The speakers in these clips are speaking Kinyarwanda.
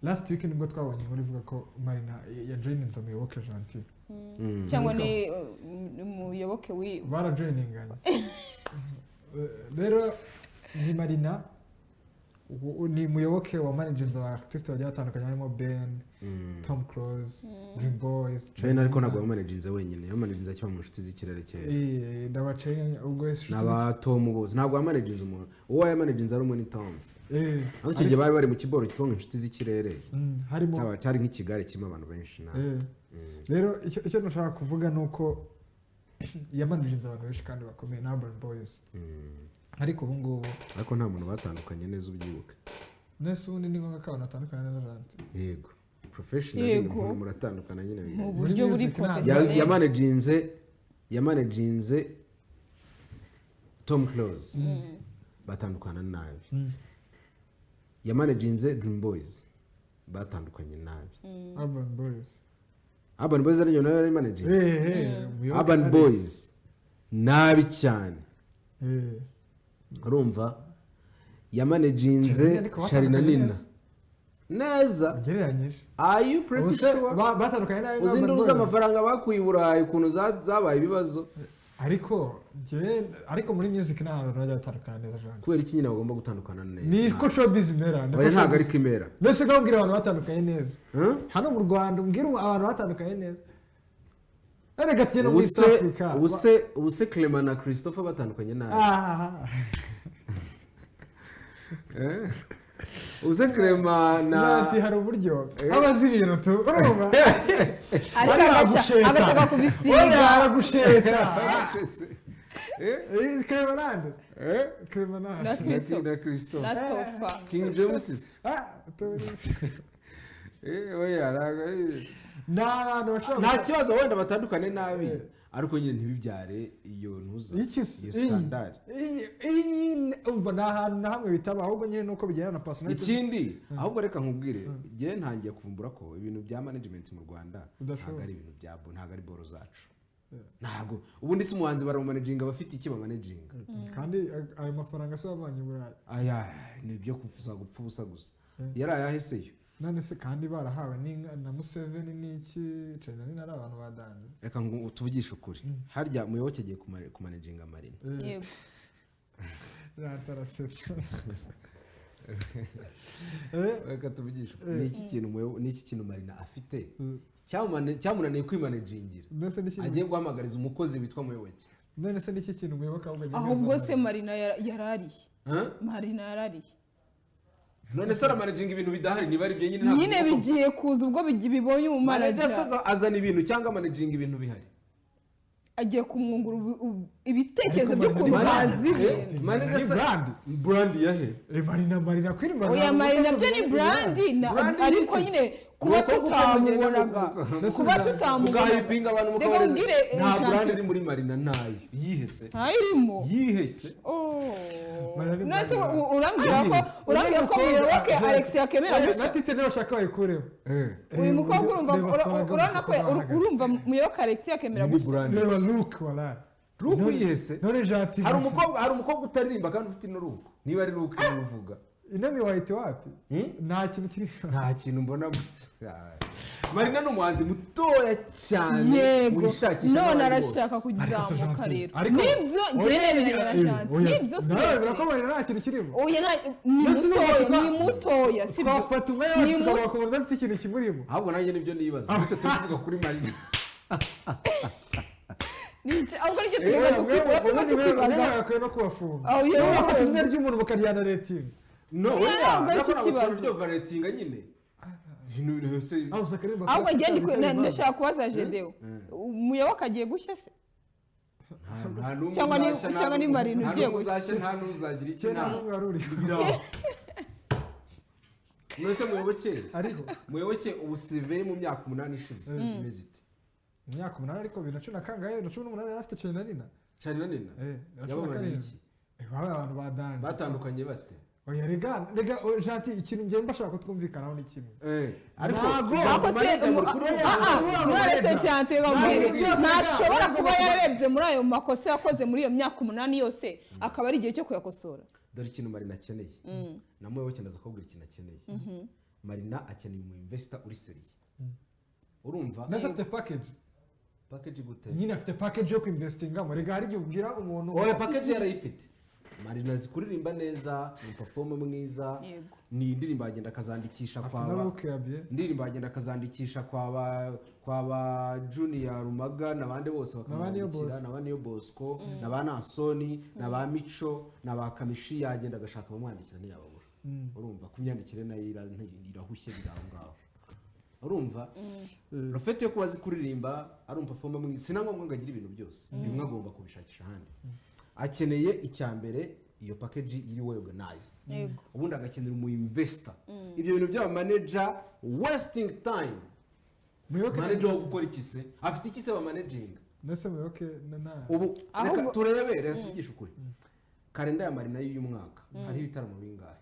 Last week nibwo twabonye inkuru ivuga ko Marina yajoininze Muyoboke Gentil. Cyangwa ni Muyoboke wi Barajoininganye. Rero ni Marina, ni Muyoboke wa managinze aba artiste bagiye batandukanye, harimo Ben, Tom Close, Dream Boys. Ben ariko ntabwo yamanaginze wenyine, yamanaginze akiba mu Nshuti z'Ikirere kera. Ndabacenga ubwo inshuti N'aba Tom bose ntabwo yamanaginze umuntu. Uwo yamanaginze ari umwe, ni Tom. Ariko icyo gihe bari mu kiboro cyitwa ngo Inshuti z'Ikirere. Harimo Cyari nk'ikigare kirimo abantu benshi na Rero icyo nashaka kuvuga ni uko yamanaginze abantu benshi kandi bakomeye na Urban Boys. Ariko ubu ngubu Ariko nta muntu batandukanye neza, ubyibuke. Nese ubundi ni ngombwa ko abantu batandukana neza, Gentil? Yego, professionally. Yego. Umuntu muratandukana nyine Mu bigenda. buryo buri Music ntabwo- professionnel. Yamanaginze Tom Close, batandukana nabi. Yamanaginze Dream Boys, batandukanye nabi. Urban Boys. Urban Boys ariyo nayo yari managinze. Muyoboke Urban Alex. Boys nabi cyane. Urumva, yamanaginze Charly ariko Charly na batandukanye Nina neza. Neza. Ugereranyije. Are you pretty Ubuse sure? Batandukanye nabi Uzi Urban induru Boys. z'amafaranga bakuye i Burayi, ukuntu zabaye ibibazo? Ariko njye, ariko muri music nta hantu bajya batandukana neza, Gentil. Kubera iki nyine bagomba gutandukana neza? Niko showbiz imera, niko Oya, ntabwo showbiz. ariko imera. Mbese ko mbwira abantu batandukanye neza Huh? hano mu Rwanda, umbwire abantu batandukanye neza. Erega tuye no muri East Ubuse Africa. ubuse Clement na Christopher batandukanye nabi? Ah. Eh? Ubuse Clement na Nanti hari uburyo aba azi ibintu tu, urumva? Ariko Aragusheta. agashaka Oya, kubisiga. aragusheta. Eh? Clement nande? Eh? Clement nande? Na Christophe. Na Christophe. Na Tofa. King James. Ah, Oya, ntabwo ari ni abantu bashobora Nta kibazo, wenda batandukane nabi, ariko nyine ntibibyare iyo ntuza Iki se? iyo scandal. Iyi umva, nta hantu na hamwe bitaba, ahubwo nyine nuko bigenda na personality. Ikindi ahubwo reka nkubwire, njyewe ntangiye kuvumbura ko ibintu bya management mu Rwanda Udashobora. ntabwo ari ibintu bya bo, ntabwo ari boro zacu. Ntabwo ubundi si umuhanzi baramumanaginga, abafite iki bamanaginga? Kandi ayo mafaranga se wavanye i Burayi? Aya ni ibyo gupfa gupfa ubusa gusa, yari ayaheseyo. None se kandi barahawe n'inka na Museveni n'iki, Charly na ari abantu badanje. Reka ngo tuvugishe ukuri, harya Muyoboke agiye kumanaginga Marina? Yego. Ratarasetsa. Reka tuvugishe ukuri, ni iki kintu Marina afite cyamunaniye kwimanagingira Mbese n'iki agiye guhamagariza umukozi witwa Muyoboke? None se n'iki kintu Muyoboke ahubwo agiye Ahubwo guheza se Marina? Marina yarariye. Huh? Marina yarariye. None se aramanaginga ibintu bidahari? Niba ari ibyo nyine, ntabwo Nyine bigiye kuza ubwo bibonye Manager se umumanager. azana ibintu cyangwa amanaginga ibintu bihari? Agiye kumwungura ibitekerezo Ariko by'ukuntu Marina bazi Eh, ibintu. Manager ni se brand. Brand ya he? Marina, Marina kwiri Marina. Oya, Marina byo ni brand Brand ni ariko iki se? nyine kuba Ni uko tutamubonaga, Mbese kuba tutamubonaga. Mugahipinga abantu, Reka mukabareza. nkubwire, Nta Gentil. brand iri muri Marina, ntayo yihese. Ntayirimo. Yihese. Oh. Marina ni None se brand. urambwira ko Yes. urambwira ko Muyoboke Alex yakemera Oya, gutya? na tite niba bashaka bayikureho. Uyu mukobwa, urumva Reba Swaga, urabona ko umukobwa ahagaze. urumva Muyoboke Alex yakemera Ni gutya? brand. Reba look, wala. Look yihese. None Gentil. Hari umukobwa utaririmba kandi ufite ino look, niba ari look niba uvuga. Ino ni white wapi? Hmm? Nta kintu kiri. Nta kintu mbona. Marina ni umuhanzi mutoya cyane Yego. wishakisha None n'abandi arashaka bose. kuzamuka Ariko rero. Ariko Nibyo, njye nemeranya na Gentil, nibyo. Nawe Si ko Marina nta kintu kirimo. Oya, ni Mbese mutoya, n'ubu ni mutoya, sibyo? Twafata umwanya Ni wacu tukavuga ku muntu udafite ikintu kimurimo. Ahubwo nanjye nibyo nibaza, gute turi kuvuga kuri Marina? Ahubwo nicyo tureba, tuba tukibaza. Bakwiye no kubafunga. Aho, yewe. Niba bafata izina ry'umuntu bakaryana rating. No, Oya, oya, ntabwo ari ntabwo cyo ntabwo kibazo. twari overratinga nyine ibintu byose. Aho usanga Ahubwo njye ndashaka kubaza Gedewo, Umuyoboke agiye gushya se? Nta n'umwe uzashya, nta Cyangwa ni Marina nta ugiye n'umwe gushya? uzashya, nta n'uzagira iki. Nta Nta n'umwe wari uriho. Biraho. None se Muyoboke, Ariho. Muyoboke ubu CV mu myaka 8 ishize imeze ite? Mu myaka 8, ariko bibiri na cumi na kangahe na 18 yari afite Charly na Nina. Charly na Nina. Bibiri na cumi na Yababariye karindwi. iki? Babaye abantu ba dani. Batandukanye bate? Oya, rega rega, oh, Gentil, ikintu ngiye mbashaka ko twumvikanaho ni kimwe. Ariko Ntabwo- ijambo Ariko se manager mukuru none se Gentil, ngo mbwire, Ntabwo- ntashobora Ntabwo- kuba yararebye muri ayo makosa yakoze muri iyo myaka 8 yose, akaba ari igihe cyo kuyakosora? Dore ikintu Marina akeneye, na Muyoboke ndaza kubwira ikintu akeneye. Marina akeneye umu investor uri sérieux, urumva? Ndetse afite package. Package gute? Nyine afite package yo kuinvestingamo. Rega hari igihe ubwira umuntu. Oya, package yarayifite. Marina azi kuririmba neza, ni performer mwiza. Ni indirimbo agenda akazandikisha Afite kwa na ba look ya bien. Indirimbo agenda akazandikisha kwa ba Junior Rumaga n'abandi bose Na ba Niyo bakamwandikira, Bosco. na ba Niyo Bosco, na ba Nasoni, na ba Mico, na ba Kamishi. Yagenda agashaka abamwandikira, ntiyababura. Urumva ku myandikire nayo irahushye, biri aho ngaho, urumva? Rafete yo kuba azi kuririmba, ari umuperformer mwiza, si na ngombwa ngo agire ibintu byose. Bimwe agomba kubishakisha ahandi. Akeneye icya mbere iyo package iri well organized. Ubundi agakenera umu investor. Ibyo bintu by'aba manager, wasting time. Muyoboke. Manager wo gukora iki se? Afite iki se ba managing? Ndetse Muyoboke na Ubu reka turebe, reka tuvugishe ukuri. Kalenda ya Marina y'uyu mwaka hariho ibitaramo bingahe?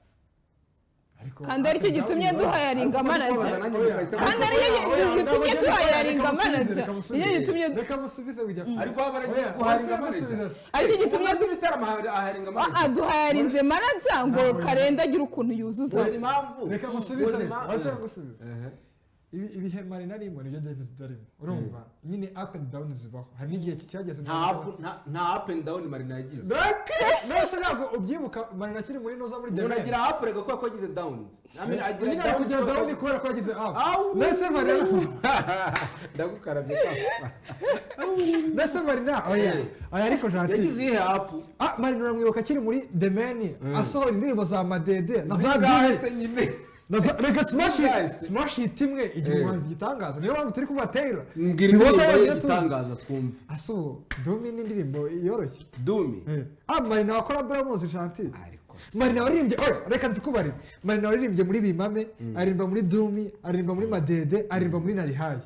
Ariko Kandi aricyo gitumye duhayaringa Ariko manager. kubaza nanjye Oya. mugahita Kandi mubaza. ariyo gitumye duhayaringa manager, niyo gitumye. Reka musubize ujya. Ariko waba baragiye Oya, guharinga oya, manager. musubize. Aricyo gitumye. Umaze ibitaramo, aharinga manager. Duhayarinze manager ngo Ntabwo. Kalenda agire ukuntu yuzuza. Uzi impamvu? Reka musubize. Uzi impamvu? Waze ngusubize. Ibihe Marina arimo nibyo Davis arimo, urumva? Nyine up and down zibaho, hari n'igihe cyageze. Nta up and down Marina yagize. Nose ntabwo ubyibuka Marina akiri muri noza, muri Umuntu The agira up reka kubera ko yagize downs. I mean, agira Nyine ari downs kugira kubera ko down kubera ko yagize up. Au! Nese Marina Ndagukarabye kasa. Nese Marina, oya oya, ariko Gentil. Yagize iyihe up? Ah, Marina uramwibuka akiri muri The Mane, asohora indirimbo za Madede na za Zingahe Dini se nyine? Reka smash. Zingahe se? Smash hit imwe igira umuhanzi igitangaza, niyo mpamvu turi kuvuga Taylor. Mbwira Si wowe indirimbo ye wenyine tuzi. igitangaza twumve. Aso Dumi ni indirimbo yoroshye. Dumi? Ah, Marina wakora Bramuzi, Gentil. Ariko se. Marina waririmbye, oya reka nzikubarire, Marina waririmbye muri Bimame, aririmba muri Dumi, aririmba muri Madede, aririmba muri Narihaye.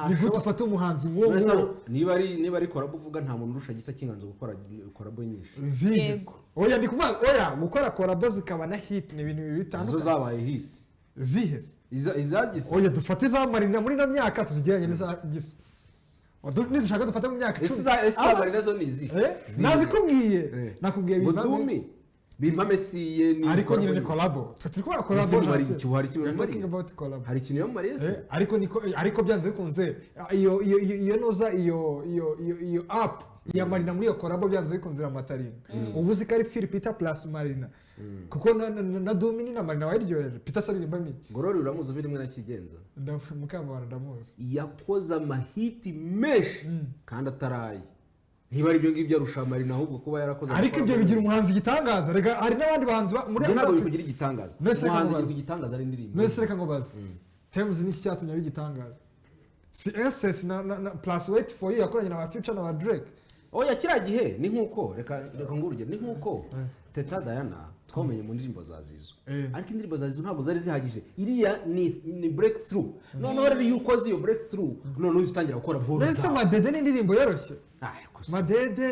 Ni gute ufata umuhanzi nk'uwo None se nguwo? niba ari collabo uvuga, nta muntu urusha Gisa cy'Inganzo gukora collabo nyinshi. Zihe? Oya, ndi kuvuga, oya, gukora collabo zikaba na hit ni ibintu bibiri Nazo bitandukanye. zabaye hit. Zihe? Izagise. Oya, dufate iza Marina muri ino myaka, tuzigereranye n'iza Gisa. Nidushaka dufate mu myaka Ese 10. ese za Marina zo ni izihe? Eh? Zihe? Nazikubwiye. Eh. Nakubwiye Ngo Bimame. Dumi, Bimame si iye, ni Ariko nyine ni collabo. collabo, twe turi kuvuga collabo. Ese mumariye Gentil. iki? Hari ikintu We are mumariye? talking about collabo. Hari ikintu yamumariye se? Eh, ariko niko, ariko byanze bikunze iyo noza iyo app ya Marina muri iyo collabo, byanze bikunze iramataringa. Ubu uzi ko ari Phil Peter plus Marina, kuko na Dumi ni na Marina wayiryoheje. Peter se aririmba iki? Ngorori uramuzi, uva rimwe na Kigenza. Mukamabano ndamuzi. Yakoze amahiti menshi kandi ataraye. Niba ari ibyo ngibyo, arusha Marina ahubwo kuba yarakoze Ariko ibyo bigira umuhanzi igitangaza. Rega hari n'abandi bahanzi muri Ibyo ntabwo bikugira igitangaza. None se reka Umuhanzi nkubaze. agirwa igitangaza ari indirimbo. None se reka nkubaze, Tems niki cyatumye aba igitangaza? Si SS na plus Wait For You yakoranye na ba Future na ba Drake? Oya, kiriya gihe ni nk'uko, reka nguhe urugero, ni nk'uko Teta Diana twamenye mu ndirimbo za Zizo. Ariko indirimbo za Zizo ntabwo zari zihagije. Iriya ni breakthrough. Noneho rero iyo ukoze iyo breakthrough, noneho uhita utangira gukora boro None se zawe. Madede ni indirimbo yoroshye? Ariko se. Madede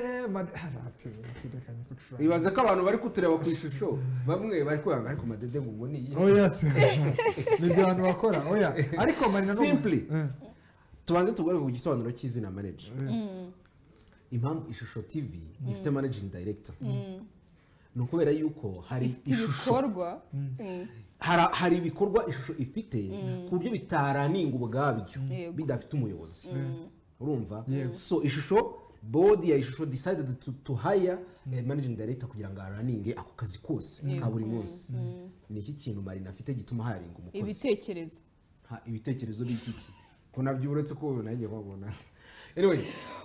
reka nikucuranga. Ibaze ko abantu bari kutureba ku ishusho, bamwe bari kwanga, ariko Madede ngo ubwo ni iyihe? Oya se, nibyo abantu bakora. Oya, ariko Marina Simply. Tubanze tugaruke ku gisobanuro cy'izina manager. Impamvu Ishusho TV ifite managing director ni ukubera yuko hari Ifite ishusho ibikorwa. Hari ibikorwa Ishusho ifite ku buryo bitaraninga ubwabyo bidafite umuyobozi, urumva? So Ishusho, board ya Ishusho decided to hire a managing director kugira ngo araninge ako kazi kose ka buri munsi. Ni iki kintu Marina afite gituma haringa umukozi? Ibitekerezo. Ha, ibitekerezo by'iki ko nabyo, uretse ko nanjye kwabona, anyway.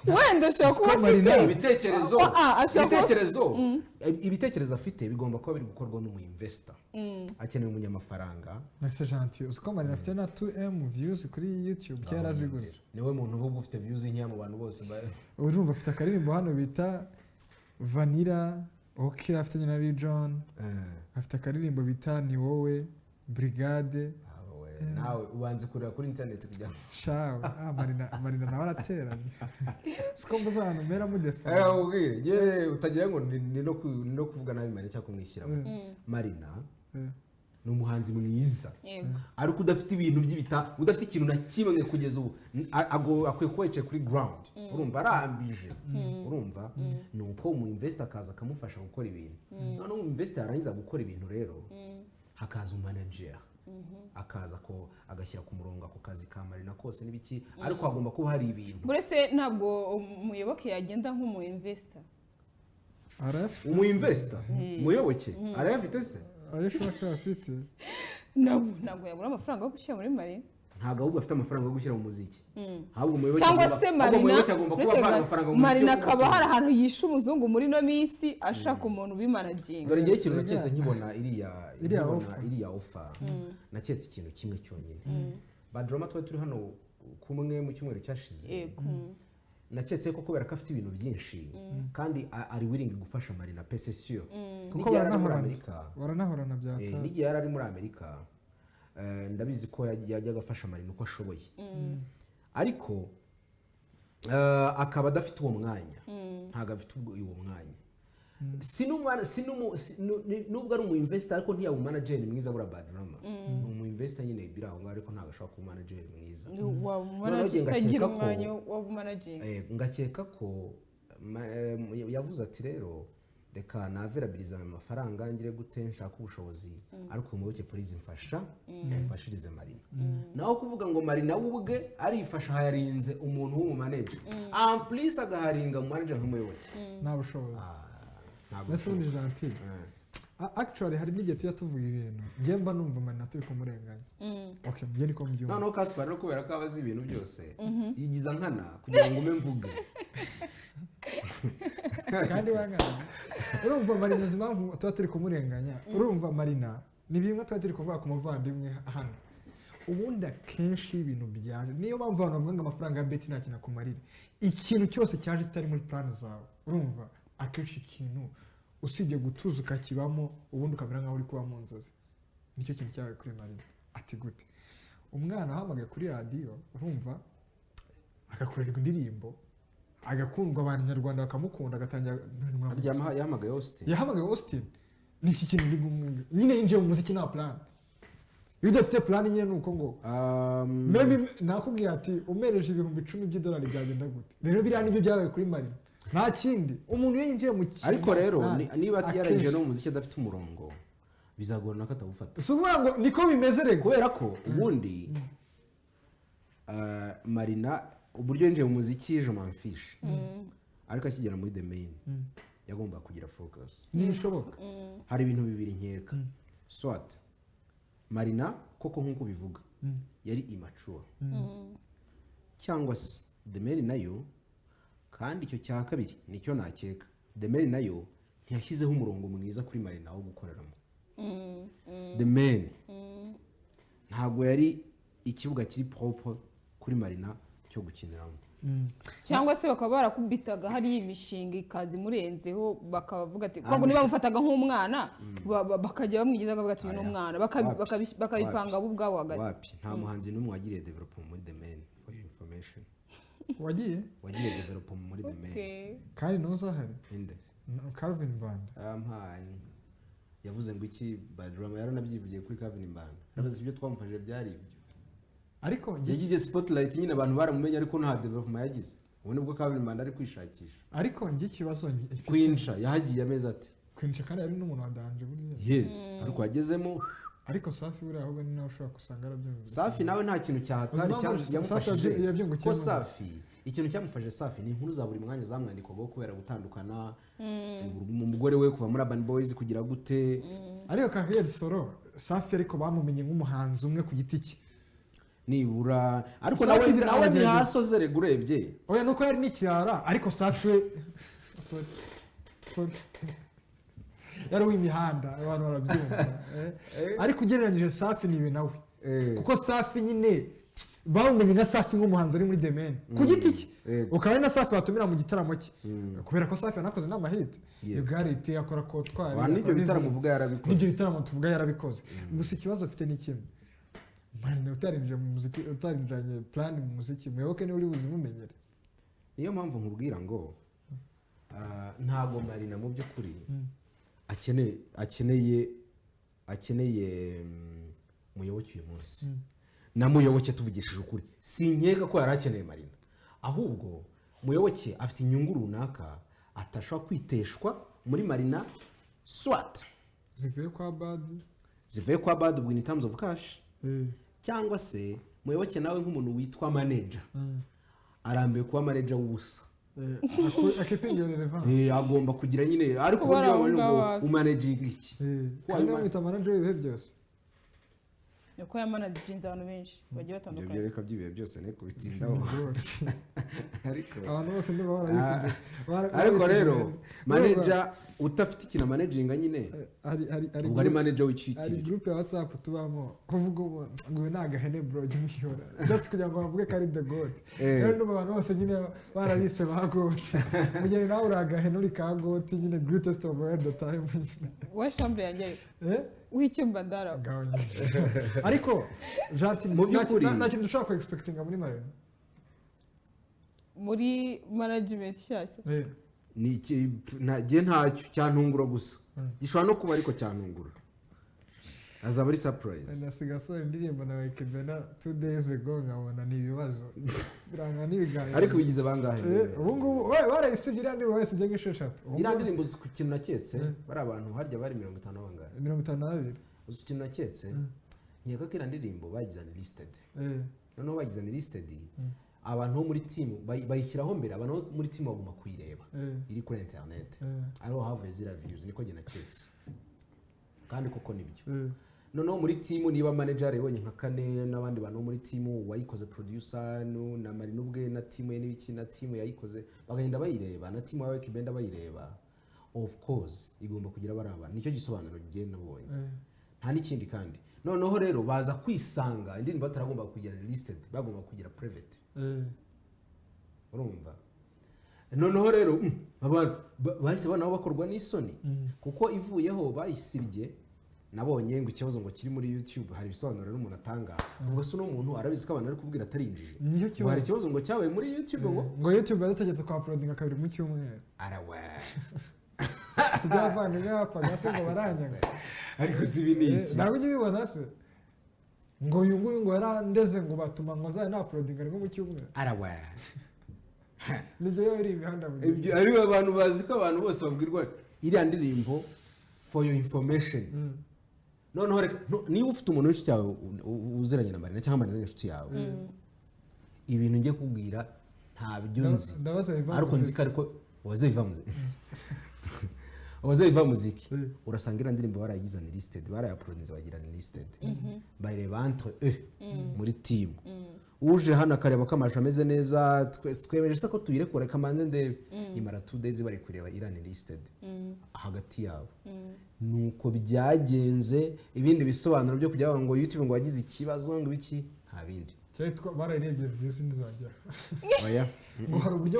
Wenda ashobora kuba Siko Marina. afite Ibitekerezo Ah, ashobora kuba ibitekerezo afite bigomba kuba biri gukorwa n'umu investor. Akeneye umunyamafaranga. Nase Gentil, uzi ko Marina afite na 2M views kuri YouTube? Kera ziguze. Niwe muntu uvuga ufite views nkeya mu bantu bose Urumva afite akaririmbo hano bita Vanilla, OK, afitanye na Lil Jon. Afite akaririmbo bita Ni Wowe, Brigade. Awe, nawe ubanze kureba kuri internet kugira ngo Shawe, ah, Marina nawe arateranye, siko mbuze ahantu mera mudefa. Ubwire ye utagira ngo ni no kuvuga nabi Marina cyangwa kumwishyiramo. Marina ni umuhanzi mwiza, ariko udafite ibintu by'ibita, udafite ikintu na kimwe kugeza ubu. Akwiye kuba yicaye kuri ground, urumva, arambije, urumva? Ni uko umu investor akaza akamufasha gukora ibintu. Noneho umu investor yarangiza gukora ibintu rero, hakaza umanager. Akaza ko agashyira ku murongo ako kazi ka Marina kose n'ibiki, ariko hagomba kuba hari ibintu. Buretse ntabwo Umuyoboke yagenda nk'umu investor. Arayafite. Umu investor Muyoboke arayafite se? Ayo ushaka afite. Ntabwo yabura amafaranga yo gushyira muri Marina. Ntabwo ahubwo afite amafaranga yo gushyira mu muziki, ahubwo Umuyoboke Cyangwa se ahubwo Marina Umuyoboke agomba kuba uretse avana amafaranga mu muziki Marina yo akaba kumutunga. hari ahantu yishe umuzungu muri ino minsi, ashaka umuntu ubimanaginga. Dore ngewe ikintu naketse nkibona iriya Iriya nkibona offer. Iriya offer, naketse ikintu kimwe cyonyine. Badrama twari turi hano kumwe mu cyumweru cyashize. Naketse ko kubera ko afite ibintu byinshi kandi ari willing gufasha Marina pesesiyo Kuko n'igihe yari ari muri baranahorana. Amerika. Baranahorana bya tari. N'igihe yari ari muri Amerika, ndabizi ko yajyaga afasha Marina uko ashoboye, ariko akaba adafite uwo mwanya, ntabwo afite uwo mwanya. Si si nubwo ari umu investor, ariko ntiyaba umanager mwiza. Buriya Badrama ni umu investor nyine biri aho ngaho, ariko ntabwo ashobora kuba umanager mwiza. Waba Noneho njye utagira ngakeka ko umwanya wo managinga. Ngakeka ko yavuze ati: "Rero reka naverabiriza ayo mafaranga, ngire gute, nshaka ubushobozi, ariko Muyoboke please mfasha, mfashirize Marina." Naho kuvuga ngo Marina we ubwe arifasha, hayarinze umuntu w'umumanager, en plus agaharinga umumanager nk'Umuyoboke. Nta bushobozi. Ah, ntabwo. Mbese ubundi Gentil, actually hari n'igihe tujya tuvuga ibintu, njye mba numva Marina turi kumurenganya. Okay, njye niko mbyumva. Noneho Kaspa rero, kubera ko aba azi ibintu byose, yigiza nkana kugira ngo ume mvuge. Kandi wangana, urumva Marina, uzi impamvu tuba turi kumurenganya? Urumva Marina ni bimwe tuba turi kuvuga ku muvandimwe hano. Ubundi akenshi ibintu byaje, niyo mpamvu abantu bavuga ngo amafaranga ya bet nta kintu akumarira. Ikintu cyose cyaje kitari muri plan zawe, urumva akenshi ikintu usibye gutuza ukakibamo, ubundi ukamera nkaho uri kuba mu nzozi. Nicyo kintu cyabaye kuri Marina. Ati gute umwana ahamagaye kuri radiyo, urumva, agakorerwa indirimbo, agakundwa, abanyarwanda bakamukunda, agatangira Yahamagaye Austin. Yahamagaye Austin. Ni iki kintu nyine yinjiye mu muziki nta plan. Iyo udafite plan nyine ni uko ngo maybe nakubwiye ati umereje 10,000 by'idolari byagenda gute? Rero biriya nibyo byabaye kuri Marina, nta kindi. Umuntu iyo yinjiye mu kintu Ariko rero niba akenshi- yarinjiye no mu muziki adafite umurongo, bizagorana ko atawufata. Si ukuvuga ngo niko bimeze rego. Kubera ko ubundi Marina uburyo yinjiye mu muziki, je m'en fiche, ariko akigera muri The Mane yagombaga kugira focus. Ntibishoboka. Hari ibintu bibiri nkeka: soit Marina koko nk'uko ubivuga yari immature, cyangwa se The Mane nayo. Kandi icyo cya kabiri nicyo nakeka. The Mane nayo ntiyashyizeho umurongo mwiza kuri Marina wo gukoreramo. The Mane ntabwo yari ikibuga kiri propre kuri Marina cyo gukiniramo. Cyangwa se bakaba barakubitaga hariya imishinga ikaza imurenzeho, bakavuga ati kuko niba bamufataga nk'umwana, bakajya bamwigiza, bakavuga ati uyu ni Aya. umwana. Wapi. Bakabipanga Wapi. bo ubwabo hagati. Wapi, nta muhanzi n'umwe wagiriye development muri The Mane, for your information. Wagiye Wagiriye development muri The Mane. Okay. Kandi ntuzahari. Inde? Calvin Banda. Ampaye yavuze ngo iki? Badrama yaranabyivugiye kuri Calvin Mbanda, yaravuze ibyo twamufashije byari ibyo. Ariko Yagize spotlight nyine, abantu baramumenye, ariko nta development yagize. Ubu nibwo Calvin Mbanda ari kwishakisha. Ariko njye ikibazo mfite- Kwinca yahagiye amezi ati Kwinca kandi ari n'umuntu wa danger burya. Yes, ariko yagezemo. Ariko Safi buriya ahubwo ni nawe ushobora gusanga arabyumvise. Safi nawe nta kintu cyahatari Uzi impamvu Safi yamufashije. yabyungukiyemo? Ko Safi ikintu cyamufashije, Safi ni inkuru za buri mwanya zamwandikwagaho kubera gutandukana umugore we, kuva muri Urban Boys, kugira gute. Ariko carrière solo Safi, ariko bamumenye nk'umuhanzi umwe ku giti cye. Nibura ariko Safi nawe nawe biragerageza. ntihasoze rega urebye. Oya, nuko yari n'ikirara, ariko Safi we, sorry sorry, yari uw'imihanda, abantu barabyumva. Ariko ugereranyije Safi ni ibi nawe, kuko Safi nyine bamumenye nka Safi nk'umuhanzi ari muri The Mane ku giti cye, ukaba ari na Safi watumira mu gitaramo cye, kubera ko Safi yanakoze n'amahit. Yugarite akora kotwari. Wa, n'ibyo bitaramo uvuga yarabikoze. N'ibyo bitaramo tuvuga yarabikoze. Gusa ikibazo ufite ni kimwe: Marina utarinjiye mu muziki, utarinjiranye plan mu muziki, Muyoboke niwe uri buzimumenyere. Niyo mpamvu nkubwira ngo ntago Marina mu by'ukuri akeneye Muyoboke uyu munsi. Na Muyoboke, tuvugishije ukuri, sinkeka ko yari akeneye Marina. Ahubwo Muyoboke afite inyungu runaka atashobora kwiteshwa muri Marina, soit zivuye kwa Badi. Zivuye kwa Bad ubwo in terms of cash, cyangwa se Muyoboke nawe nk'umuntu witwa manager arambiwe kuba manager w'ubusa. Akeepinga relevance. Agomba kugira nyine, ariko Kuba ubundi ari aho wabona ngo ngaho hafi. umanaginga iki? Kandi bamwita manager w'ibihe byose. Uko yamanaginze abantu benshi bagiye Ibyo batandukanye. Reka by'ibihe byose ne kubitindaho, ariko Abantu bose niba barabisize. Ariko rero manager udafite ikintu amanaginga nyine, Hari ubwo ari manager hari w'icyitiriro. Groupe ya WhatsApp tubamo, kuvuga ubu ngo uyu ni agahene bro, jya umwihora just kugira ngo bavuge ko ari the god. Rero ndumva abantu bose nyine barabise ba GOAT. Mugeni nawe uri agahene, uri ka GOAT nyine, greatest of all the time nyine. Wa chambre yanjye ariko Eh? w'icyumba ndara. Ngaho nyine. Ariko Gentil, Mu by'ukuri- nta kintu dushobora ku expectinga muri Marina. Muri management nshyashya? Ni iki? Njye ntacyo cyantungura gusa. Gishobora no kuba, ariko cyantungura azaba ari surprise. Nasiga asohora indirimbo na Wekebena 2 days ago, nkabona ni ibibazo biranga n'ibiganiro. Ariko bigize bangahe? Ubu ngubu we barayisibye iriya ndirimbo, bayisibye nk'inshuro eshatu. Ubu Iriya ngubu- ndirimbo, uzi ku kintu naketse? Bari abantu harya bari 50 bangahe? 52. Uzi ikintu naketse? Nkeka ko iriya ndirimbo bagize unlisted. Noneho bagize unlisted, abantu bo muri team bayishyiraho mbere, abantu bo muri team baguma kuyireba iri kuri internet, ariho havuye ziriya views. Niko njye naketse, kandi koko nibyo. Noneho muri team, niba manager yabonye nka kane n'abandi bantu bo muri team, uwayikoze, producer, na Marina ubwe na team ye n'ibiki na team yayikoze, bagenda bayireba, na team yawe Kibenda bayireba, of course igomba kugira bari abantu. Nicyo gisobanuro njye nabonye, nta n'ikindi. Kandi noneho rero baza kwisanga indirimbo bataragomba kugira listed, bagomba kugira private. Urumva, noneho rero abantu bahise nabo bakorwa n'isoni, kuko ivuyeho bayisibye. Nabonye ngo ikibazo ngo kiri muri YouTube, hari ibisobanuro rero umuntu atanga, ubwo se uno muntu arabizi ko abantu ari kubwira atarinjije. Nicyo Ngo hari kibazo. ikibazo ngo cyabaye muri YouTube ngo Ngo YouTube yadutegetse kwa uploadinga kabiri mu cyumweru. Arawe. Tujyavandimwe bapfaga se ngo baranyanga. Ariko si ibi ni iki? Ntabwo ujya ubibona se ngo uyu nguyu ngo yarandeze, ngo batuma ngo nzajya na uploadinga rimwe mu cyumweru? Arawe. Nibyo, yo iri imihanda mu gihe. Ibyo ariko abantu bazi ko abantu bose babwirwa iriya ndirimbo, for your information. Noneho reka niba ufite umuntu w'inshuti yawe uziranye na Marina, cyangwa Marina n'inshuti yawe, ibintu ngiye kubwira ntabyo nzi, Ndabasaba Ivan ariko nzi Muziki. ko, ariko waze muziki, waze iva muziki, urasanga iriya ndirimbo barayigize unlisted, barayauploadinze bagira unlisted, bayireba entre eux muri team. Uje hano akareba ko amashusho ameze neza, twemeje se ko tuyirekura, reka manze ndebe, imara 2 days bari kureba iriya unlisted hagati yabo. Nuko byagenze. Ibindi bisobanuro byo kujya bavuga ngo YouTube ngo wagize ikibazo, ngo ibiki, nta bindi. Cyari barayirebye, views ntizagera. Oya. Ngo hari uburyo.